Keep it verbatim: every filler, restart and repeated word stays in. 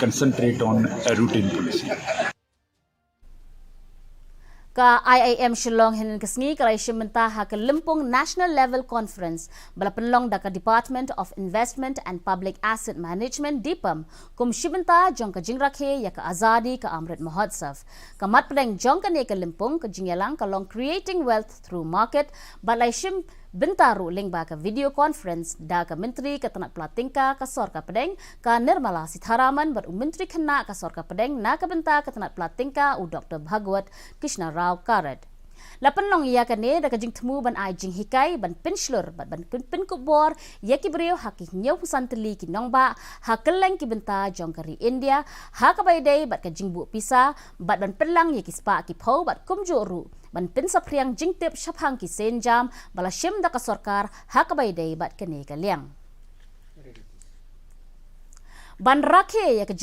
concentrate on a routine policy. Ka I I M Shillong hynnin ka sngi ka la shim bynta ha ka lympung National Level Conference ba la pynlong da ka Department of Investment and Public Asset Management, DIPAM, kum shi bynta jong ka jingrakhe ïa ka Azadi ka Amrit Mahotsav. Ka mat pdeng jong kane ka lympung ka jingïalang ka long Creating Wealth Through Market, bad la shim bynta ruh lyngba ka video conference da ka Myntri ka tnat pla tyngka ka sorkar pdeng ka Nirmala Sitharaman bad u Myntri khynnah ka sorkar pdeng na ka bynta ka tnat pla tyngka u Doctor Bhagwat Krishnarao Karad. La pynlong ïa kane da ka jingthmu ban ai jinghikai, ban pynshlur bad ban pyn- pynkup bor ïa ki briew ha ki hynñiewphew san tylli ki nongbah ha kylleng ki bynta jong ka ri India ha kaba ïadei bad ka jingbuh pisa, bad ban pynlang ïa ki spah ki phew bad kumjuh ruh ban pynsaphriang jingtip shaphang ki sienjam ba la shim da ka sorkar ha kaba ïadei bad kane ka liang. Ban rakhe ïa ka jing